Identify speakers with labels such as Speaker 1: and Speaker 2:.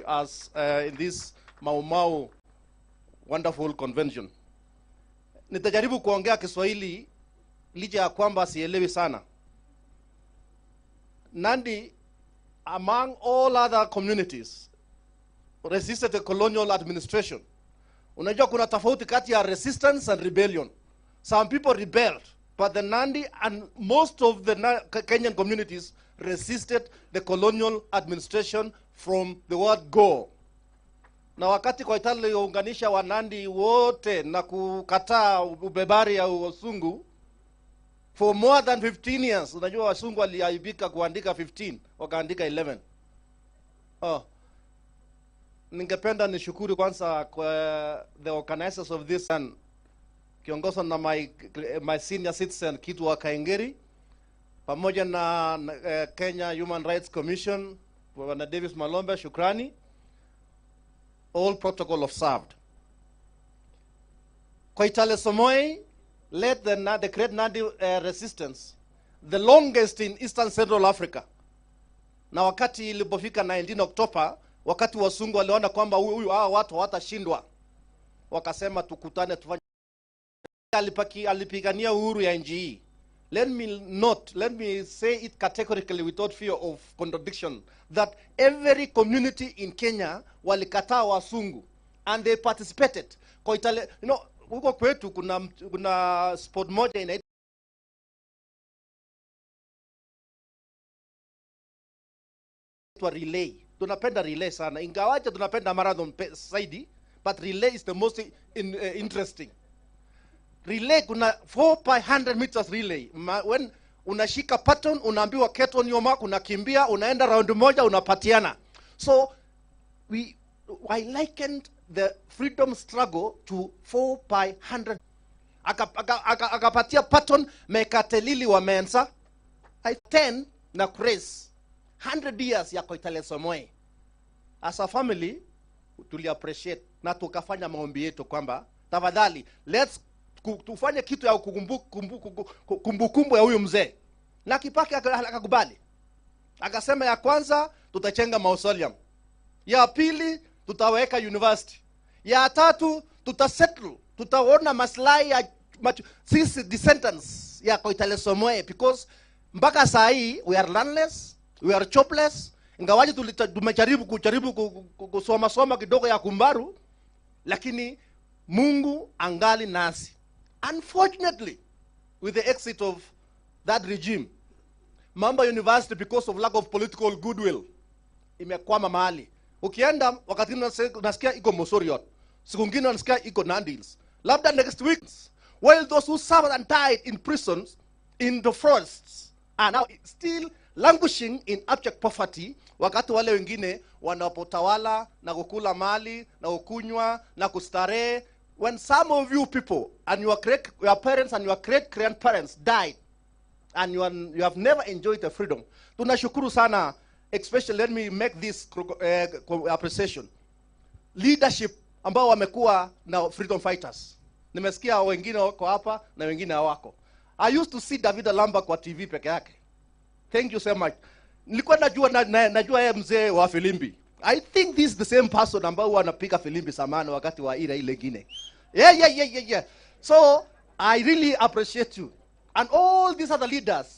Speaker 1: As in this Mau Mau wonderful convention. Nitajaribu kuongea Kiswahili licha ya kwamba sielewi sana. Nandi, among all other communities, resisted the colonial administration. Unajua kuna tofauti kati ya resistance and rebellion. Some people rebelled, but the Nandi and most of the Kenyan communities resisted the colonial administration from the word go. Na wakati Koitalel aliunganisha Wanandi wote na kukataa ubebari ya Wasungu for more than 15 years. Unajua Wasungu waliaibika kuandika 15, wakaandika 11. Oh. Ningependa nishukuru kwanza kwa the organizers of this and kiongozwa na my senior citizen Kitu wa Kaingeri pamoja na Kenya Human Rights Commission Bwana Davis Malombe, shukrani. All protocol observed. Koitalel Samoei led the Great Nandi resistance, the longest in Eastern Central Africa. Na wakati ilipofika 19 October, wakati wasungu waliona kwamba huyu hawa watu hawatashindwa, wakasema tukutane tufanye. Alipigania uhuru ya nchi hii. Let me not, let me say it categorically without fear of contradiction, that every community in Kenya walikataa wasungu and they participated. Koitalel, huko kwetu kuna sport moja inaitwa relay. Tunapenda relay sana, ingawaje tunapenda marathon zaidi, but relay is the most interesting. Relay kuna 4 by 100 meters relay. When unashika pattern, unaambiwa get on your mark, unakimbia, unaenda round moja, unapatiana. So I likened the freedom struggle to 4 by 100. Akapatia pattern Mekatelili wa Mensa, I 10 na Grace 100 years ya Koitalel Samoei. As a family tuli appreciate na tukafanya maombi yetu kwamba tafadhali let's tufanye kitu ya kumbukumbu ya huyu mzee. Na Kibaki akakubali. Akasema ya kwanza tutachenga mausoleum. Ya pili tutaweka university. Ya tatu tutasettle, tutaona maslahi ya sisi descendants ya Koitalel Samoei, because mpaka saa hii we are landless, we are jobless. Ingawaje tumejaribu kujaribu kusoma soma kidogo ya kumbaru, lakini Mungu angali nasi. Unfortunately, with the exit of that regime, Mamba University, because of lack of political goodwill, imekwama mahali. Ukienda wakati unasikia iko Mosoriot, siku nyingine unasikia iko Nandi Hills. Labda next week, while those who suffered and died in prisons, in the forests, are now still languishing in abject poverty, wakati wale wengine wanapotawala na kukula mali na kukunywa na kustarehe. When some of you people and your great, your parents and your great grandparents died and you have never enjoyed the freedom. Tunashukuru sana, especially let me make this appreciation. Leadership ambao wamekuwa na freedom fighters. Nimesikia wengine wako hapa na wengine hawako. I used to see David Lamba kwa TV peke yake. Thank you so much. Nilikuwa najua yeye mzee wa filimbi. I think this is the same person ambao huwa anapiga filimbi zamani wakati wa ile ile nyingine. Yeah. So I really appreciate you and all these other leaders.